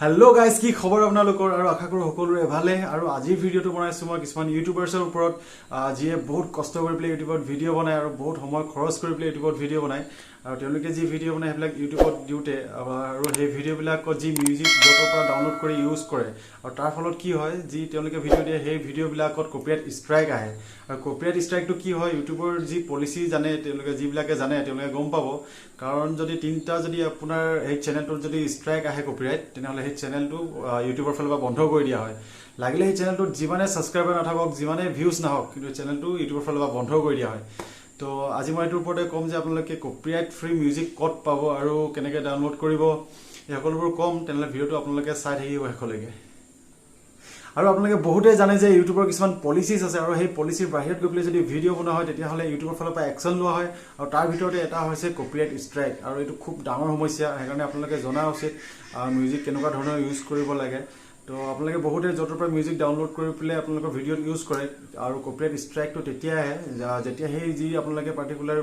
Hello' guys, কি খবৰ আপোনালোকৰ? আৰু আশা কৰোঁ সকলোৰে ভালে। আৰু আজিৰ ভিডিঅ'টো বনাইছোঁ মই কিছুমান ইউটিউবাৰ্ছৰ ওপৰত, যিয়ে বহুত কষ্ট কৰি পেলাই ইউটিউবত ভিডিঅ' বনায় আৰু বহুত সময় খৰচ কৰি পেলাই ইউটিউবত ভিডিঅ' বনায়। আৰু তেওঁলোকে যি ভিডিঅ' বনায়, সেইবিলাক ইউটিউবত দিওঁতে আৰু সেই ভিডিঅ'বিলাকত যি মিউজিক য'ৰ পৰা ডাউনলোড কৰি ইউজ কৰে আৰু তাৰ ফলত কি হয়, যি তেওঁলোকে ভিডিঅ' দিয়ে, সেই ভিডিঅ'বিলাকত কপিৰাইট ষ্ট্ৰাইক আহে। আৰু কপিৰাইট ষ্ট্ৰাইকটো কি হয়, ইউটিউবৰ যি পলিচি জানে তেওঁলোকে, যিবিলাকে জানে তেওঁলোকে গম পাব। কাৰণ যদি তিনিটা যদি আপোনাৰ সেই চেনেলটোত যদি ষ্ট্ৰাইক আহে কপিৰাইট, তেনেহ'লে সেই চেনেলটো ইউটিউবৰ ফালৰ পৰা বন্ধ কৰি দিয়া হয়। লাগিলে সেই চেনেলটোত যিমানে ছাবস্ক্ৰাইবাৰ নাথাকক, যিমানে ভিউজ নাহক, কিন্তু চেনেলটো ইউটিউবৰ ফালৰ পৰা বন্ধ কৰি দিয়া হয়। তো আজি মই এইটোৰ ওপৰতে ক'ম যে আপোনালোকে কপিৰাইট ফ্ৰী মিউজিক ক'ত পাব আৰু কেনেকৈ ডাউনলোড কৰিব, এই সকলোবোৰ ক'ম। তেনেহ'লে ভিডিঅ'টো আপোনালোকে চাই থাকিব শেষলৈকে। আৰু আপোনালোকে বহুতেই জানে যে ইউটিউবৰ কিছুমান পলিচিছ আছে আৰু সেই পলিচিৰ বাহিৰত গৈ পেলাই যদি ভিডিঅ' বনোৱা হয়, তেতিয়াহ'লে ইউটিউবৰ ফালৰ পৰা একশ্যন লোৱা হয়। আৰু তাৰ ভিতৰতে এটা হৈছে কপিৰাইট ষ্ট্ৰাইক আৰু এইটো খুব ডাঙৰ সমস্যা। সেইকাৰণে আপোনালোকে জনা উচিত মিউজিক কেনেকুৱা ধৰণৰ ইউজ কৰিব লাগে। তো আপোনালোকে বহুতে য'ৰ পৰা মিউজিক ডাউনলোড কৰি পেলাই আপোনালোকৰ ভিডিঅ'ত ইউজ কৰে আৰু কপিৰাইট ষ্ট্ৰাইকটো তেতিয়াই আহে যেতিয়া সেই যি আপোনালোকে পাৰ্টিকুলাৰ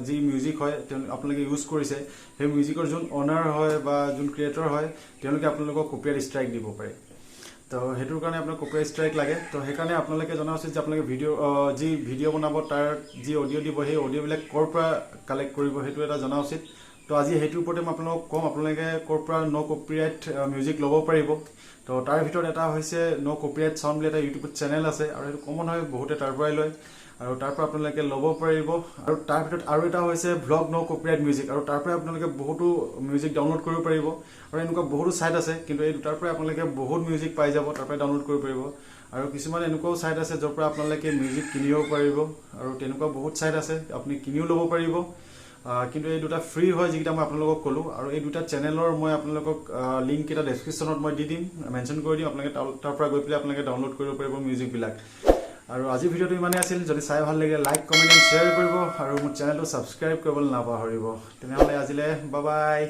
যি মিউজিক হয় তেওঁ আপোনালোকে ইউজ কৰিছে, সেই মিউজিকৰ যোন অ'নাৰ হয় বা যোন ক্ৰিয়েটৰ হয়, তেওঁলোকে আপোনালোকক কপিৰাইট ষ্ট্ৰাইক দিব পাৰে। তো সেইটোৰ কাৰণে আপোনাক কপিৰাইট ষ্ট্ৰাইক লাগে। তো সেইকাৰণে আপোনালোকে জনা উচিত যে আপোনালোকে ভিডিঅ' যি ভিডিঅ' বনাব, তাৰ যি অডিঅ' দিব, সেই অডিঅ'বিলাক ক'ৰ পৰা কালেক্ট কৰিব, সেইটো এটা জনা উচিত। তো আজি সেইটোৰ ওপৰতে মই আপোনালোকক ক'ম, আপোনালোকে ক'ৰ পৰা ন' কপিৰাইট মিউজিক ল'ব পাৰিব। তো তাৰ ভিতৰত এটা হৈছে ন' কপিৰাইট চাউণ্ড বুলি এটা ইউটিউবত চেনেল আছে আৰু সেইটো কমন হয়, বহুতে তাৰ পৰাই লয় আৰু তাৰ পৰা আপোনালোকে ল'ব পাৰিব। আৰু তাৰ ভিতৰত আৰু এটা হৈছে ভ্লগ ন' কপিৰাইট মিউজিক আৰু তাৰ পৰাই আপোনালোকে বহুতো মিউজিক ডাউনলোড কৰিব পাৰিব। আৰু এনেকুৱা বহুতো ছাইট আছে, কিন্তু এই দুটাৰ পৰাই আপোনালোকে বহুত মিউজিক পাই যাব, তাৰ পৰাই ডাউনলোড কৰিব পাৰিব। আৰু কিছুমান এনেকুৱাও ছাইট আছে য'ৰ পৰা আপোনালোকে মিউজিক কিনিব পাৰিব আৰু তেনেকুৱা বহুত ছাইট আছে, আপুনি কিনিও ল'ব পাৰিব। কিন্তু এই দুটা ফ্ৰী হয়, যিকেইটা মই আপোনালোকক ক'লোঁ। আৰু এই দুটা চেনেলৰ মই আপোনালোকক লিংক কেইটা ডেছক্ৰিপশ্যনত মই দি দিম, মেনশ্যন কৰি দিম। আপোনালোকে তাৰ পৰা গৈ পেলাই আপোনালোকে ডাউনলোড কৰিব পাৰিব মিউজিকবিলাক। আৰু আজিৰ ভিডিঅ'টো ইমানেই আছিল। যদি চাই ভাল লাগিলে লাইক, কমেণ্ট এণ্ড শ্বেয়াৰ কৰিব আৰু মোৰ চেনেলটো ছাবস্ক্ৰাইব কৰিবলৈ নাপাহৰিব। তেনেহ'লে আজিলৈ বাই বাই।